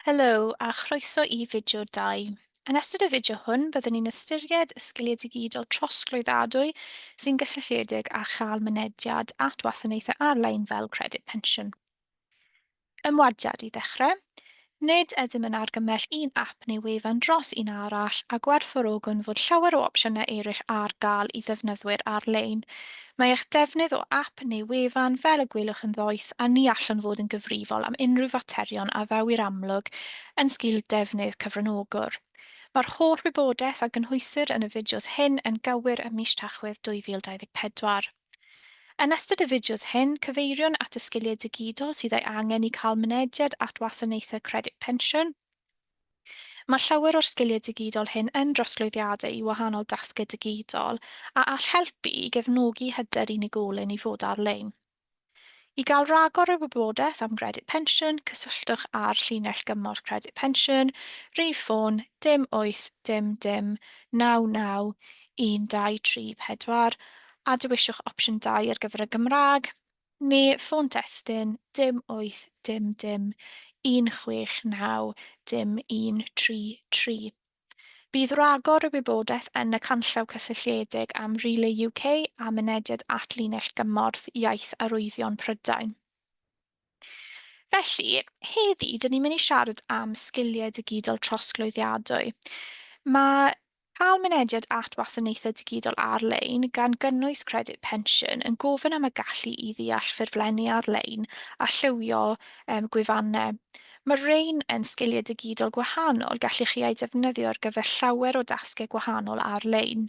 Helo a chroeso i fideo 2. Yn ystod y fideo hwn, byddwn ni'n ystyried y sgiliau digidol trosglwyddadwy sy'n gysylltiedig â chael mynediad at wasanaethau ar-lein fel Credyd Pensiwn. Ymwadiad i ddechrau. Nid ydym yn argymell un ap neu wefan dros un arall a gwerthfawrogwn fod llawer o opsiynau eraill ar gael i ddefnyddwyr ar-lein. Mae eich defnydd o ap neu wefan fel y gwelwch yn ddoeth a ni allwn fod yn gyfrifol am unrhyw faterion a ddaw i'r amlwg yn sgil defnydd cyfranogwr. Mae'r holl wybodaeth a gynhwysir yn y fideos hyn yn gywir ym mis Tachwedd 2024. Yn ystod y fideos hyn, cyfeiriwn at y sgiliau digidol sydd ei angen i cael mynediad at wasanaethau Credyd Pensiwn. Mae llawer o'r sgiliau digidol hyn yn drosglwyddiadau i wahanol dasgau digidol a all helpu i gefnogi hyder unigolyn i fod ar-lein. I gael rhagor o wybodaeth am Gredyd Pensiwn, cysylltwch â'r llinell gymorth Credyd Pensiwn, rhif ffôn dim 8 dim dim 9 9 1 2 3 4 a dewiswch opsiwn 2 ar gyfer y Gymraeg, neu ffôn testun dim 8 dim dim 1 6 9 dim 1 3 3. Bydd rhagor o wybodaeth yn y canllaw cysylltiedig am Relay UK a mynediad at linell gymorth Iaith Arwyddion Prydain. Felly, heddi, dyn ni'n mynd i siarad am sgiliau digidol trosglwyddiadwy. Mae cael mynediad at wasanaethau digidol ar-lein, gan gynnwys Credyd Pensiwn, yn gofyn am y gallu i ddeall ffurflenni ar-lein a llywio gwefannau. Mae'r rhain yn sgiliau digidol gwahanol, gallech chi eu defnyddio ar gyfer llawer o dasgau gwahanol ar-lein.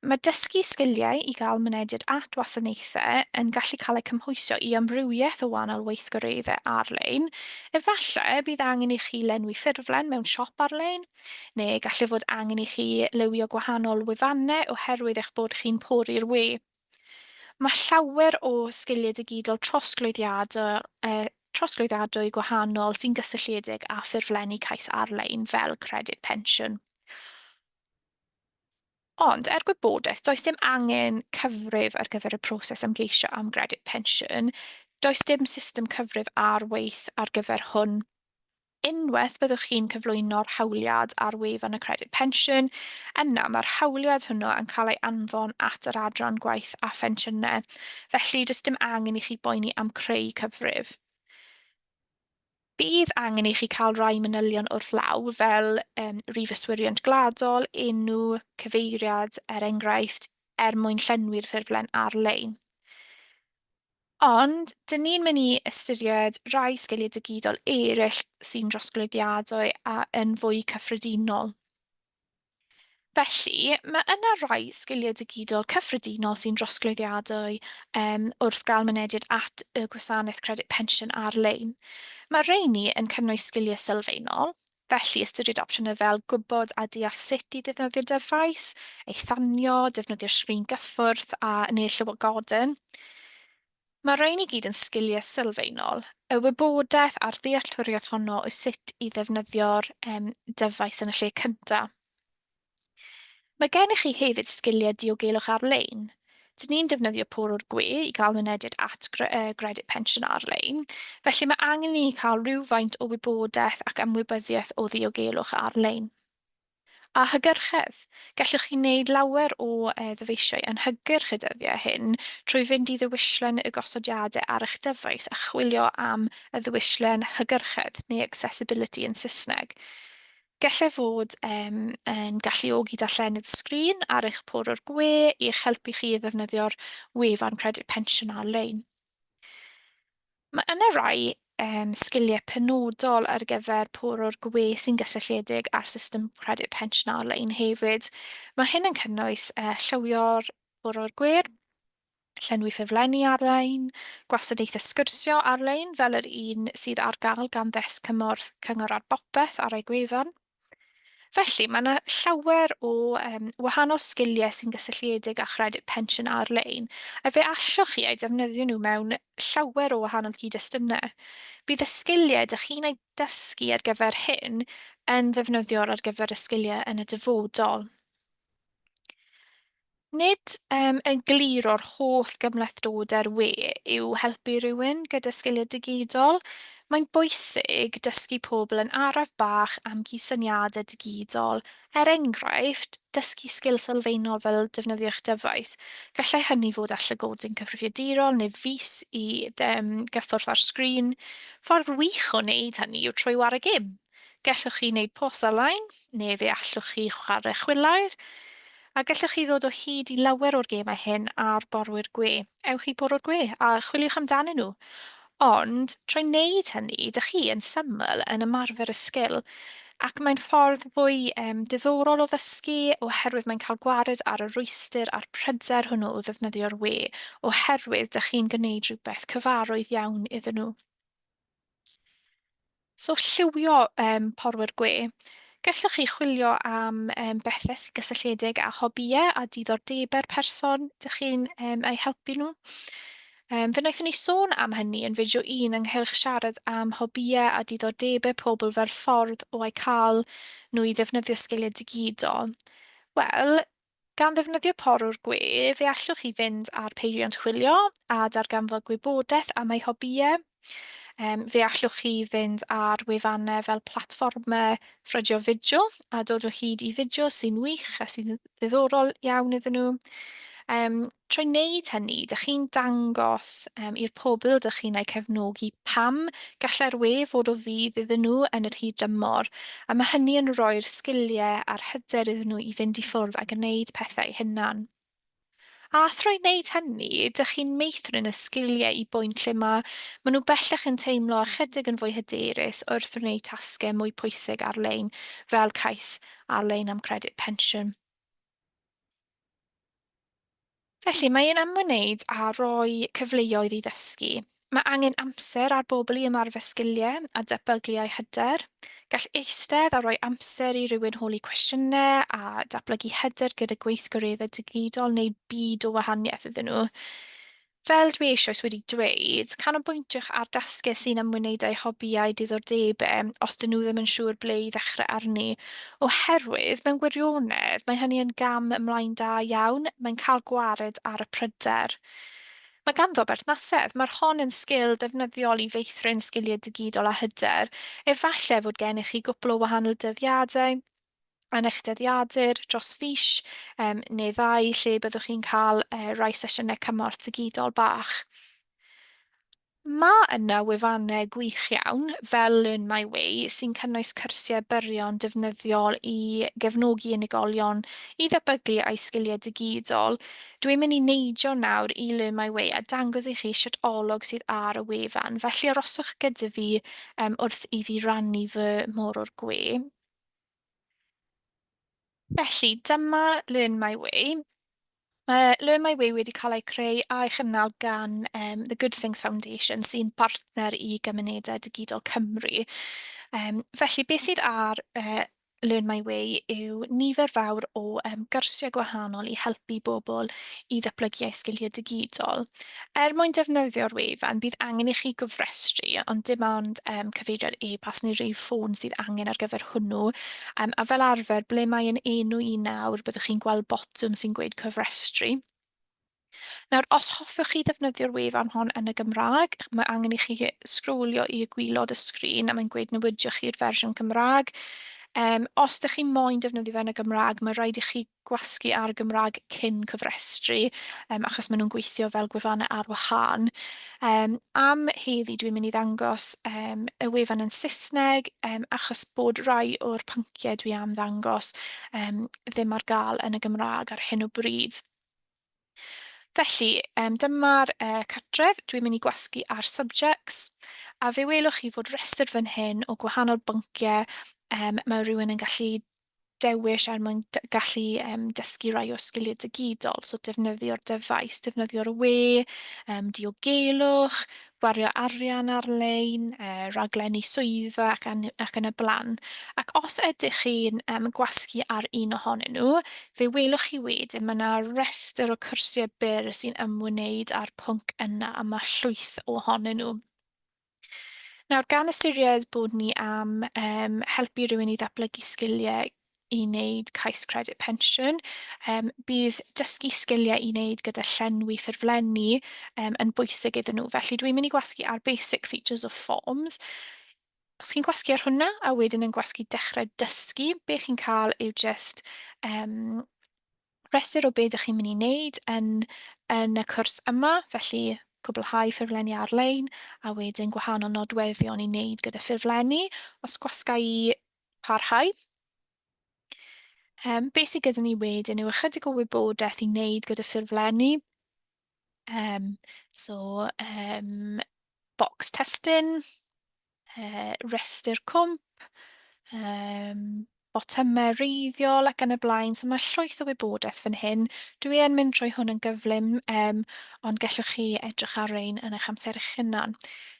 Mae dysgu sgiliau i gael mynediad at wasanaethau yn gallu cael eu cymhwyso i amrywiaeth o wahanol weithgareddau ar-lein. Efallai bydd angen i chi lenwi ffurflen mewn siop ar-lein, neu gallai fod angen i chi lywio gwahanol wefannau oherwydd eich bod chi'n pori'r we. Mae llawer o sgiliau digidol trosglwyddiadwy gwahanol sy'n gysylltiedig â ffurflenni cais ar-lein fel Credyd Pensiwn. Ond, er gwybodaeth, does dim angen cyfrif ar gyfer y proses ymgeisio am Gredyd Pensiwn. Does dim system cyfrif ar waith ar gyfer hwn. Unwaith byddwch chi'n cyflwyno'r hawliad ar wefan y Credyd Pensiwn, yna mae'r hawliad hwnnw yn cael ei anfon at yr Adran Gwaith a Phensiynau, felly does dim angen i chi boeni am creu cyfrif. Bydd angen i chi cael rhai manylion wrth law, fel rhif yswiriant gwladol, enw, cyfeiriad, er enghraifft, er mwyn llenwi'r ffurflen ar-lein. Ond, dyn ni'n mynd i ystyried rhai sgiliau digidol eraill sy'n drosglwyddiadwy a yn fwy cyffredinol. Felly, mae yna rai sgiliau digidol cyffredinol sy'n drosglwyddiadwy wrth gael mynediad at y gwasanaeth Credyd Pensiwn ar-lein. Mae'r rheini yn cynnwys sgiliau sylfaenol, felly ystyried opsiynau fel gwybod a deall sut i ddefnyddio dyfais, ei thanio, defnyddio'r sgrin gyffwrdd a neu llywogoden. Mae'r rhain i gyd yn sgiliau sylfaenol, y wybodaeth a'r ddealltwriaeth honno o sut i ddefnyddio'r dyfais yn y lle cyntaf. Mae gennych chi hefyd sgiliau diogelwch ar-lein. Dyn ni'n defnyddio porwr gwe i gael mynediad at Gredyd Pensiwn ar-lein, felly mae angen i ni cael rhywfaint o wybodaeth ac ymwybyddiaeth o ddiogelwch ar-lein. A hygyrchedd. Gallwch chi wneud lawer o ddyfeisiau yn hygyrch y dyddiau hyn trwy fynd i ddewislen y gosodiadau ar eich dyfais a chwilio am y ddewislen hygyrchedd, neu accessibility yn Saesneg. Gallai fod yn galluogi darllenydd sgrin ar eich porwr gwe i'ch helpu chi i ddefnyddio'r wefan Credyd Pensiwn ar-lein. Mae yna rai sgiliau penodol ar gyfer porwr gwe sy'n gysylltiedig â'r system Credyd Pensiwn ar-lein hefyd. Mae hyn yn cynnwys llywio'r porwr gwe, llenwi ffurflenni ar-lein, gwasanaethau sgwrsio ar-lein fel yr un sydd ar gael gan Ddesg Cymorth Cyngor ar Bopeth ar ei gwefan. Felly, mae yna llawer o wahanol sgiliau sy'n gysylltiedig â chredyd pensiwn ar-lein, a fe allwch chi eu defnyddio nhw mewn llawer o wahanol gyd-destunau. Bydd y sgiliau dych chi'n eu dysgu ar gyfer hyn yn ddefnyddiol ar gyfer y sgiliau yn y dyfodol. Nid yn glir o'r holl gymhlethdodau'r we yw helpu rhywun gyda sgiliau digidol. Mae'n bwysig dysgu pobl yn araf bach am gysyniadau digidol, er enghraifft, dysgu sgil sylfaenol fel defnyddio'ch dyfais. Gallai hynny fod â llygodyn cyfrifiadurol neu fys i gyffwrdd â'r sgrin. Ffordd wych o wneud hynny yw trwy ware gêm. Gallwch chi wneud pos ar-lein, neu fe allwch chi chwarae chwilair. A gallwch chi ddod o hyd i lawer o'r gemau hyn ar borwyr gwe. Ewch i borwr gwe a chwiliwch amdanyn nhw. Ond trwy wneud hynny, dych chi yn syml yn ymarfer y sgil, ac mae'n ffordd fwy diddorol o ddysgu oherwydd mae'n cael gwared ar y rwystr a'r pryder hwnnw o ddefnyddio'r we, oherwydd dych chi'n gwneud rhywbeth cyfarwydd iawn iddyn nhw. So lliwio porwyr gwe. Gallwch chi chwilio am bethau sy'n gysylltiedig â hobïau a diddordebau'r person dych chi'n eu helpu nhw. Fe wnaethon ni sôn am hynny yn fideo un ynghylch siarad am hobïau a diddordebau pobl fel ffordd o eu cael nhw i ddefnyddio sgiliau digidol. Wel, gan ddefnyddio porwr gwe, fe allwch chi fynd ar peiriant chwilio a darganfod gwybodaeth am eu hobïau. Fe allwch chi fynd ar wefannau fel platfformau ffrydio fideo a dod o hyd i fideo sy'n wych a sy'n ddiddorol iawn iddyn nhw. Trwy wneud hynny, dych chi'n dangos i'r pobl dych chi'n eu cefnogi pam gallai'r we fod o fudd iddyn nhw yn yr hir dymor, a mae hynny yn rhoi'r sgiliau a'r hyder iddyn nhw i fynd i ffwrdd a gwneud pethau eu hunain. A thrwy wneud hynny, dych chi'n meithrin y sgiliau i bwynt lle mae maen nhw bellach yn teimlo ychydig yn fwy hyderus wrth wneud tasgau mwy pwysig ar-lein, fel cais ar-lein am Credit Pensiwn. Felly, mae e'n ymwneud â rhoi cyfleoedd i ddysgu. Mae angen amser ar bobl i ymarfer sgiliau a datblygu eu hyder. Gall eistedd a rhoi amser i rywun holi cwestiynau a datblygu hyder gyda gweithgareddau digidol wneud byd o wahaniaeth iddyn nhw. Fel dwi eisoes wedi dweud, canolbwyntiwch ar dasgau sy'n ymwneud â'u hobïau, diddordebau, os 'dyn nhw ddim yn siŵr ble i ddechrau arni. Oherwydd, mewn gwirionedd, mae hynny yn gam ymlaen da iawn, mae'n cael gwared ar y pryder. Mae ganddo berthnasedd. Mae'r hon yn sgil ddefnyddiol i feithrin sgiliau digidol a hyder. Efallai fod gennych chi gwpl o wahanol dyddiadau, yn eich dyddiadur dros fis neu ddau lle byddwch chi'n cael rhai sesiynau cymorth digidol bach. Mae yna wefannau gwych iawn, fel Learn My Way, sy'n cynnwys cyrsiau byrion defnyddiol i gefnogi unigolion i ddatblygu eu sgiliau digidol. Dwi'n mynd i neidio nawr i Learn My Way a dangos i chi sut olwg sydd ar y wefan, felly aroswch gyda fi wrth i fi rannu fy mhorwr gwe. Felly, dyma Learn My Way. Mae Learn My Way wedi cael ei creu a'i chynnal gan The Good Things Foundation, sy'n partner i Gymunedau Digidol Cymru. Felly, beth sydd ar Learn My Way yw nifer fawr o gyrsiau gwahanol i helpu bobl i ddatblygu eu sgiliau digidol. Er mwyn defnyddio'r wefan, bydd angen i chi gofrestru, ond dim ond cyfeiriad e-bost neu rif ffôn sydd angen ar gyfer hwnnw. A fel arfer, ble mae yn enw i nawr, byddwch chi'n gweld botwm sy'n gweud cofrestru. Nawr, os hoffech chi ddefnyddio'r wefan hon yn y Gymraeg, mae angen i chi sgrolio i gwaelod y sgrin a mae'n gweud newidiwch chi'r fersiwn Cymraeg. Os dych chi moyn defnyddio fe yn y Gymraeg, mae rhaid i chi gwasgu ar y Gymraeg cyn cofrestru, achos maen nhw'n gweithio fel gwefannau ar wahân. Am heddi dwi'n mynd i ddangos y wefan yn Saesneg, achos bod rai o'r pynciau dwi am ddangos ddim ar gael yn y Gymraeg ar hyn o bryd. Felly, dyma'r cartref, dwi'n mynd i gwasgu ar Subjects, a fe welwch chi fod rhestr fan hyn o gwahanol bynciau mae rhywun yn gallu dewis er mwyn gallu dysgu rai o sgiliau digidol, so defnyddio'r dyfais, defnyddio'r we, diogelwch, gwario arian ar-lein, raglenni swyddfa ac, ac yn y blaen. Ac os ydych chi'n gwasgu ar un ohonyn nhw, fe welwch chi wedyn mae yna restr o cyrsiau byr sy'n ymwneud â'r pwnc yna a mae llwyth ohonyn nhw. Nawr, gan ystyried bod ni am helpu rhywun i ddatblygu sgiliau i wneud cais credyd pensiwn. Bydd dysgu sgiliau i wneud gyda llenwi ffurflenni yn bwysig iddyn nhw. Felly dwi'n mynd i gwasgu ar Basic Features of Forms. Os chi'n gwasgu ar hwnna a wedyn yn gwasgu Dechrau Dysgu, be chi'n cael yw jyst rhestr o be dych chi'n mynd i wneud yn y cwrs yma. Felly cwblhau ffurflenni ar-lein a wedyn gwahanol nodweddion i wneud gyda ffurflenni. Os gwasga i parhau. Beth sydd gyda ni wedyn yw ychydig o wybodaeth i wneud gyda ffurflenni. So, box testun, rhestr cwmp, botymau reiddiol ac yn y blaen. So mae llwyth o wybodaeth fan hyn. Dwi yn mynd trwy hwn yn gyflym, ond gallwch chi edrych ar rein yn eich amser eich hunan.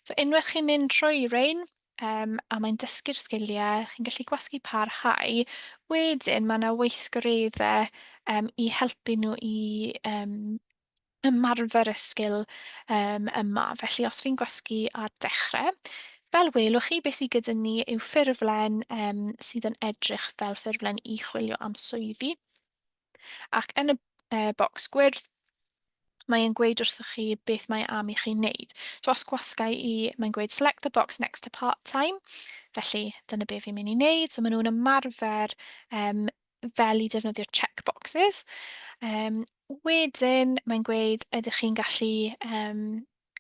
So unwaith chi'n mynd trwy rein, a mae'n dysgu'r sgiliau, chi'n gallu gwasgu parhau. Wedyn mae yna weithgareddau i helpu nhw i ymarfer y sgil yma. Felly os fi'n gwasgu ar dechrau, fel welwch chi, beth sydd gyda ni yw ffurflen sydd yn edrych fel ffurflen i chwilio am swyddi. Ac yn y bocs gwyrdd, mae e'n gweud wrthoch chi beth mae am i chi wneud. So os gwasgai i, mae'n gweud select the box next to part-time, felly dyna beth fi'n mynd i wneud. So maen nhw'n ymarfer fel i defnyddio checkboxes. Wedyn mae'n gweud ydych chi'n gallu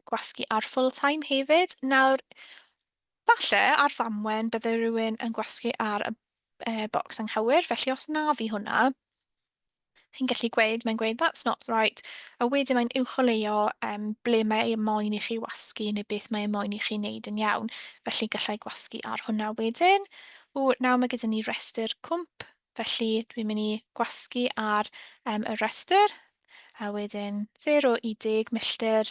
gwasgu ar full-time hefyd. Nawr, falle ar ddamwen bydde rhywun yn gwasgu ar y bocs anghywir, felly os na fi hwnna, chi'n gallu gweud, mae'n gweud that's not right, a wedyn mae'n uwcholeuo ble mae e moyn i chi wasgu neu beth mae e moyn i chi wneud yn iawn. Felly gallai gwasgu ar hwnna wedyn. O, nawr mae gyda ni restr cwmp, felly dwi'n mynd i gwasgu ar y restr, a wedyn 0 i 10 milltir.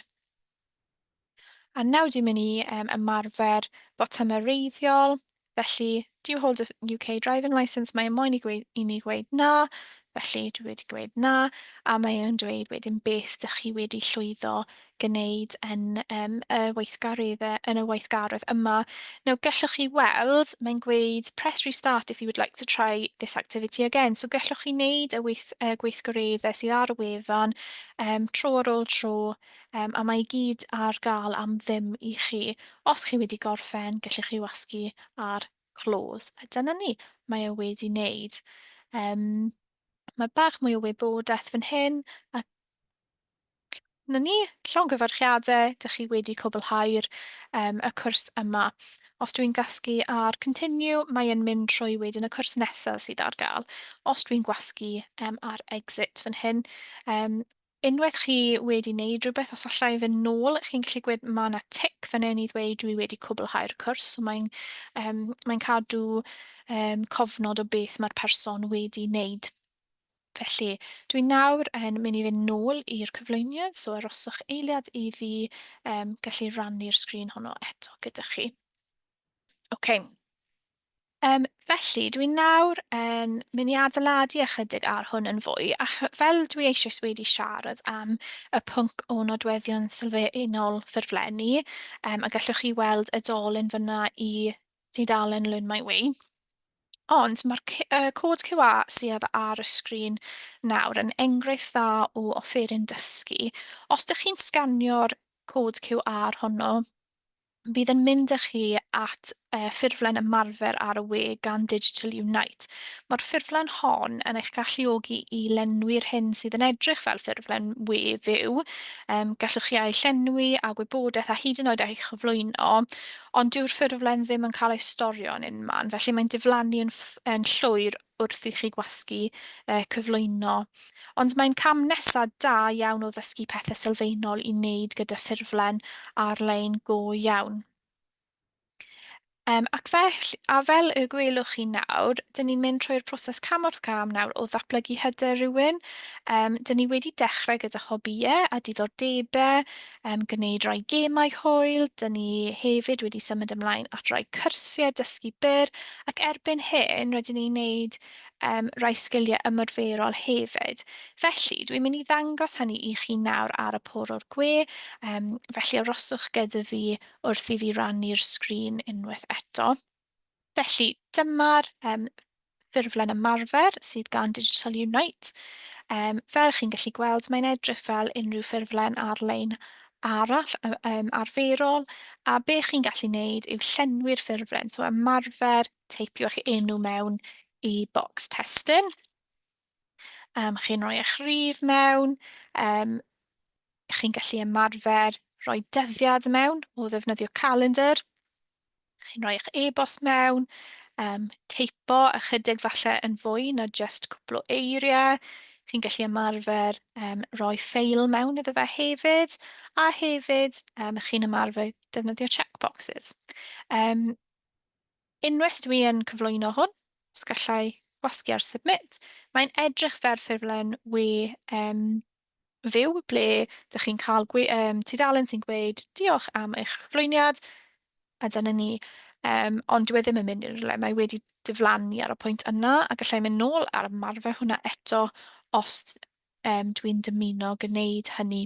A nawr dwi'n mynd i ymarfer botymau reiddiol. Felly, do you hold a UK driving licence? Mae e moyn i, gweud, i ni gweud na, felly dwi wedi gweud na, a mae e'n dweud wedyn beth dych chi wedi llwyddo gwneud yn y weithgareddau, yn y weithgaredd yma. Nawr, gallwch chi weld, mae'n gweud press restart if you would like to try this activity again. So gallwch chi wneud y gweithgareddau sydd ar y wefan tro ar ôl tro, a mae i gyd ar gael am ddim i chi. Os chi wedi gorffen, gallwch chi wasgu ar close. A dyna ni, mae e wedi wneud. Mae bach mwy o wybodaeth fan hyn, a 'na ni, llongyfarchiadau, dych chi wedi cwblhau'r y cwrs yma. Os dwi'n gwasgu ar continue, mae e'n mynd trwy wedyn y cwrs nesaf sydd ar gael. Os dwi'n gwasgu ar exit fan hyn, unwaith chi wedi wneud rhywbeth, os alla i fynd nôl, chi'n gallu gweud mae yna tic fan hyn i ddweud dwi wedi cwblhau'r cwrs. So mae'n mae cadw cofnod o beth mae'r person wedi wneud. Felly, dwi nawr yn mynd i fynd nôl i'r cyflwyniad, so aroswch eiliad i fi gallu rannu'r sgrin honno eto gyda chi. OK. Felly, dwi nawr yn mynd i adeiladu ychydig ar hwn yn fwy, a fel dwi eisoes wedi siarad am y pwnc o nodweddion sylfaenol ffurflenni, a gallwch chi weld y dolen fyna i dudalen Learn My Way. Ond mae'r cod QR sydd ar y sgrin nawr yn enghraifft dda o offeryn dysgu. Os ydych chi'n sganio'r cod QR honno, Bydd yn mynd â chi at ffurflen ymarfer ar y we gan Digital Unite. Mae'r ffurflen hon yn eich galluogi i lenwi'r hyn sydd yn edrych fel ffurflen we fyw. Gallwch chi ei llenwi â gwybodaeth a hyd yn oed ei chyflwyno, ond dyw'r ffurflen ddim yn cael ei storio yn unman, felly mae'n diflannu yn llwyr wrth i chi gwasgu cyflwyno. Ond mae'n cam nesaf da iawn o ddysgu pethau sylfaenol i wneud gyda ffurflen ar-lein go iawn. Ac felly, a fel y gwelwch chi nawr, dyn ni'n mynd trwy'r proses cam wrth gam nawr o ddatblygu hyder rhywun. Dyn ni wedi dechrau gyda hobïau a diddordebau, gwneud rhai gemau hwyl, dyn ni hefyd wedi symud ymlaen at rai cyrsiau dysgu byr, ac erbyn hyn rydyn ni'n gwneud rhai sgiliau ymarferol hefyd. Felly, dwi'n mynd i ddangos hynny i chi nawr ar y porwr gwe, felly aroswch gyda fi wrth i fi rannu'r sgrin unwaith eto. Felly, dyma'r ffurflen ymarfer sydd gan Digital Unite. Fel chi'n gallu gweld, mae'n edrych fel unrhyw ffurflen ar-lein arall arferol, a be chi'n gallu wneud yw llenwi'r ffurflen, so ymarfer teipio eich enw mewn i bocs testun. Chi'n rhoi eich rhif mewn, chi'n gallu ymarfer rhoi dyddiad mewn o ddefnyddio calendr. Chi'n rhoi eich e-bost mewn, teipo ychydig falle yn fwy na jyst cwpl o eiriau. Chi'n gallu ymarfer rhoi ffeil mewn iddo fe hefyd, a hefyd chi'n ymarfer defnyddio checkboxes. Unwaith dwi yn cyflwyno hwn, os gallai gwasgu ar Submit, mae'n edrych fel ffurflen we fyw ble dych chi'n cael tudalen sy'n gweud diolch am eich cyflwyniad, a dyna ni. Ond dyw e ddim yn mynd unrhyw le, mae wedi diflannu ar y pwynt yna, a gallai mynd nôl ar ymarfer hwnna eto os dwi'n dymuno gwneud hynny.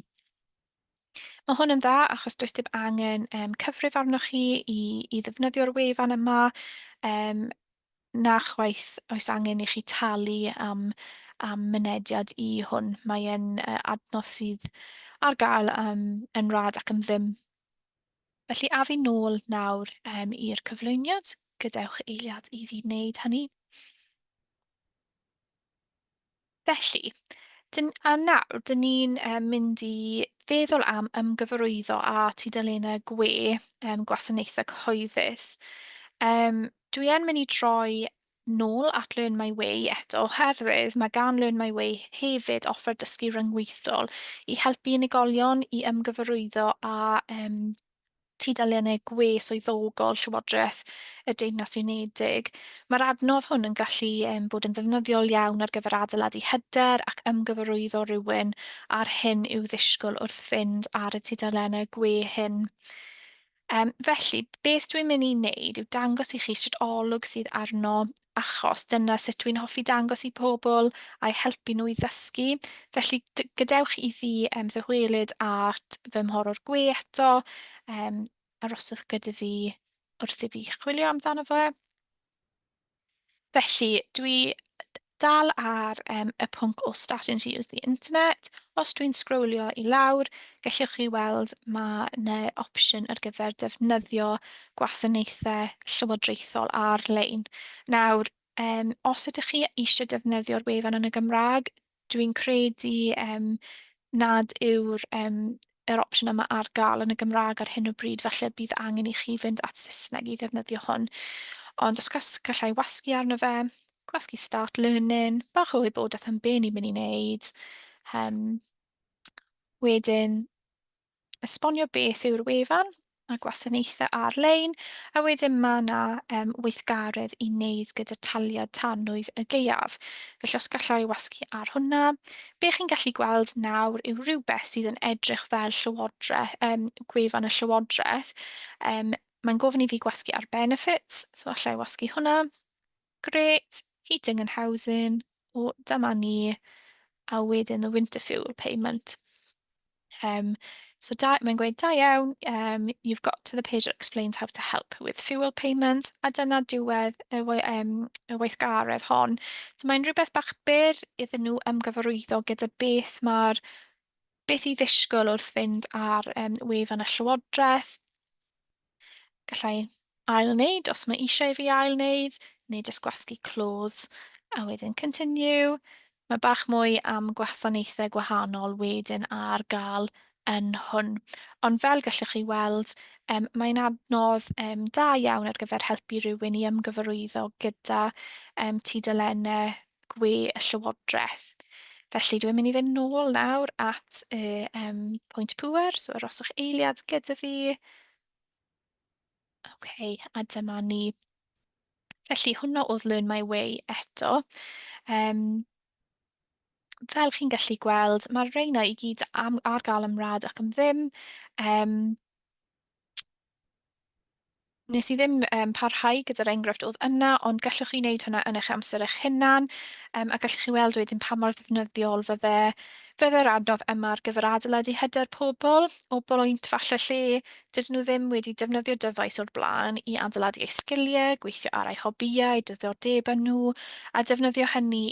Mae hwn yn dda achos does dim angen cyfrif arnoch chi i ddefnyddio'r wefan yma, na chwaith oes angen i chi talu am mynediad i hwn. Mae e'n adnodd sydd ar gael yn rhad ac am ddim. Felly af i nôl nawr i'r cyflwyniad. Gadewch eiliad i fi wneud hynny. Felly, dyn, a nawr, dyn ni'n mynd i feddwl am ymgyfarwyddo â tudalennau gwe gwasanaethau cyhoeddus. Dwi yn mynd i droi nôl at Learn My Way eto, oherwydd mae gan Learn My Way hefyd offer dysgu rhyngweithiol i helpu unigolion i ymgyfarwyddo â tudalennau gwe swyddogol Llywodraeth y Deyrnas Unedig. Mae'r adnodd hwn yn gallu bod yn ddefnyddiol iawn ar gyfer adeiladu hyder ac ymgyfarwyddo rhywun ar hyn i'w ddisgwyl wrth fynd ar y tudalennau gwe hyn. Felly, beth dwi'n mynd i wneud yw dangos i chi sut olwg sydd arno, achos dyna sut dwi'n hoffi dangos i pobl a'u helpu nhw i ddysgu. Felly, gadewch i fi ddychwelyd at fy mhorwr gwe eto, aroswch gyda fi wrth i fi chwilio amdano fe. Felly, dwi dal ar y pwnc o starting to use the internet. Os dwi'n sgrolio i lawr, gallwch chi weld mae yna opsiwn ar gyfer defnyddio gwasanaethau llywodraethol ar-lein. Nawr, os ydych chi eisiau defnyddio'r wefan yn y Gymraeg, dwi'n credu nad yw'r yr opsiwn yma ar gael yn y Gymraeg ar hyn o bryd, falle bydd angen i chi fynd at Saesneg i ddefnyddio hwn. Ond os gallai wasgu arno fe, gwasgu Start Learning, bach o wybodaeth am be ni'n mynd i wneud. Wedyn, esbonio beth yw'r wefan a gwasanaethau ar-lein, a wedyn mae yna weithgaredd i wneud gyda taliad tanwydd y gaeaf. Felly os gallai wasgu ar hwnna, be chi'n gallu gweld nawr yw rhywbeth sydd yn edrych fel llywodraeth, gwefan y llywodraeth. Mae'n gofyn i fi gwasgu ar benefits, so allai wasgu hwnna. Grêt, heating and housing, o dyma ni, a wedyn the winter fuel payment. So da, mae'n gweud, da iawn, you've got to the page that explains how to help with fuel payments, a dyna diwedd y weithgaredd hon. So mae'n rhywbeth bach byr iddyn nhw ymgyfarwyddo gyda beth mae'r beth i ddisgwyl wrth fynd ar wefan y Llywodraeth. Gallai ail wneud os mae eisiau i fi ail wneud, neu jyst gwasgu close a wedyn continue. Mae bach mwy am gwasanaethau gwahanol wedyn ar gael yn hwn. Ond fel gallwch chi weld, mae'n adnodd da iawn ar gyfer helpu rhywun i ymgyfarwyddo gyda tudalennau gwe y Llywodraeth. Felly dwi'n mynd i fynd nôl nawr at y pwynt pŵer, so aroswch eiliad gyda fi. OK, a dyma ni. Felly hwnna oedd Learn My Way eto. Fel chi'n gallu gweld, mae'r rheina i gyd ar gael am rad ac am ddim. Nes i ddim parhau gyda'r enghraifft oedd yna, ond gallwch chi wneud hwnna yn eich amser eich hunan, a gallwch chi weld wedyn pa mor ddefnyddiol fydde'r adnodd yma ar gyfer adeiladu hyder pobl o bwynt falle lle dydyn nhw ddim wedi defnyddio dyfais o'r blaen i adeiladu eu sgiliau, gweithio ar eu hobïau, diddordebau nhw, a defnyddio hynny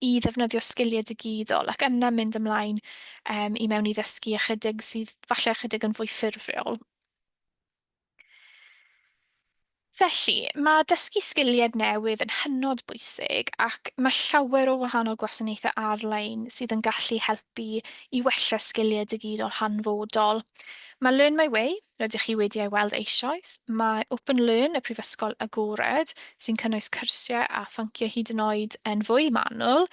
i ddefnyddio sgiliau digidol ac yna mynd ymlaen i mewn i ddysgu ychydig sydd falle ychydig yn fwy ffurfiol. Felly, mae dysgu sgiliau newydd yn hynod bwysig ac mae llawer o wahanol gwasanaethau ar-lein sydd yn gallu helpu i wella sgiliau digidol hanfodol. Mae Learn My Way, rydych chi wedi ei weld eisoes, mae Open Learn y Prifysgol Agored, sy'n cynnwys cyrsiau a phynciau hyd yn oed yn fwy manwl,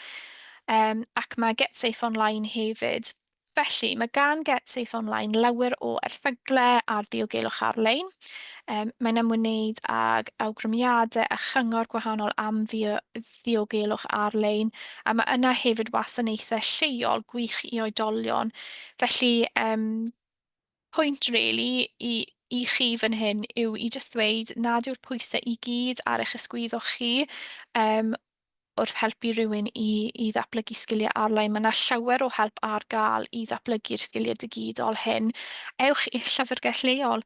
ac mae Get Safe Online hefyd. Felly, mae gan Get Safe Online lawer o erthyglau ar ddiogelwch ar-lein. Mae'n ymwneud ag awgrymiadau a chyngor gwahanol am ddiogelwch ar-lein, a mae yna hefyd wasanaethau lleol gwych i oedolion. Felly, pwynt really i chi fan hyn yw i jyst ddweud nad yw'r pwysau i gyd ar eich ysgwyddo chi wrth helpu rhywun i ddatblygu sgiliau ar-lein. Mae yna llawer o help ar gael i ddatblygu'r sgiliau digidol hyn. Ewch i'ch llyfrgell leol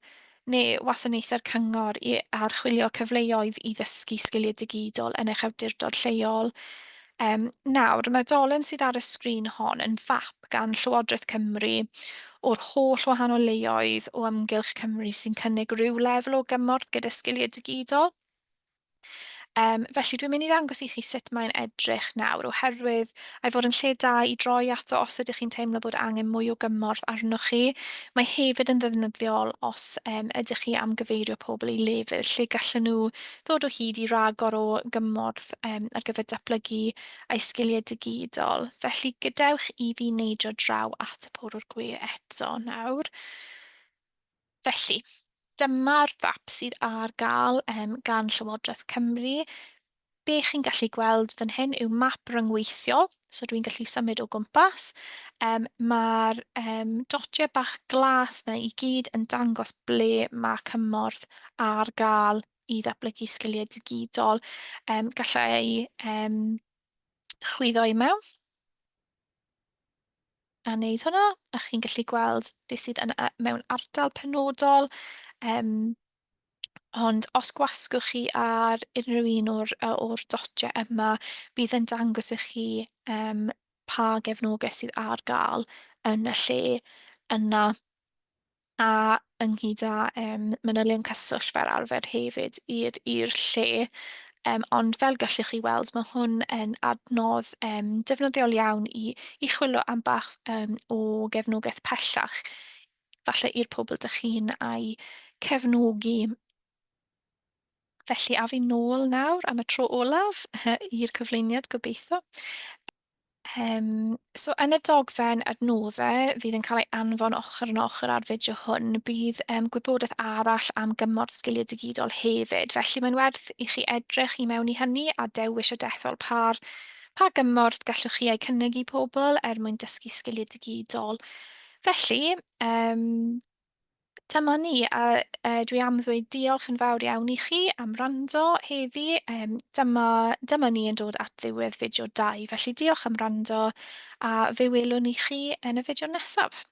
neu wasanaethau'r cyngor i archwilio cyfleoedd i ddysgu sgiliau digidol yn eich awdurdod lleol. Nawr, mae dolen sydd ar y sgrin hon yn fap gan Llywodraeth Cymru o'r holl wahanol leoedd o amgylch Cymru sy'n cynnig rhyw lefel o gymorth gyda sgiliau digidol. Felly dwi'n mynd i ddangos i chi sut mae'n edrych nawr, oherwydd a'i fod yn lle da i droi ato os ydych chi'n teimlo bod angen mwy o gymorth arnoch chi. Mae hefyd yn ddefnyddiol os ydych chi am gyfeirio pobl i lefydd lle gallen nhw ddod o hyd i ragor o gymorth ar gyfer datblygu eu sgiliau digidol. Felly gadewch i fi neidio draw at y porwr gwe eto nawr. Felly, dyma'r fap sydd ar gael gan Llywodraeth Cymru. Be chi'n gallu gweld fan hyn yw map ryngweithiol, so dwi'n gallu symud o gwmpas. Mae'r dotiau bach glas 'na i gyd yn dangos ble mae cymorth ar gael i ddatblygu sgiliau digidol. Galla i chwyddo i mewn a wneud hwnna, a chi'n gallu gweld beth sydd yn, mewn ardal penodol. Ond os gwasgwch chi ar unrhyw un o'r dotiau yma, bydd yn dangos i chi pa gefnogaeth sydd ar gael yn y lle yna, a ynghyd â manylion cyswllt fel arfer hefyd i'r lle. Ond fel gallwch chi weld, mae hwn yn adnodd defnyddiol iawn i chwilio am bach o gefnogaeth pellach, falle i'r pobl dych chi'n eu cefnogi. Felly, af i nôl nawr am y tro olaf i'r cyflwyniad, gobeithio. So yn y dogfen adnoddau fydd yn cael ei anfon ochr yn ochr â'r fideo hwn, bydd gwybodaeth arall am gymorth sgiliau digidol hefyd. Felly mae'n werth i chi edrych i mewn i hynny a dewis a dethol pa gymorth gallwch chi ei cynnig i pobl er mwyn dysgu sgiliau digidol. Felly, dyma ni, a dwi am ddweud diolch yn fawr iawn i chi am wrando heddi. Dyma ni yn dod at ddiwedd fideo 2, felly diolch am wrando a fe welwn ni chi yn y fideo nesaf.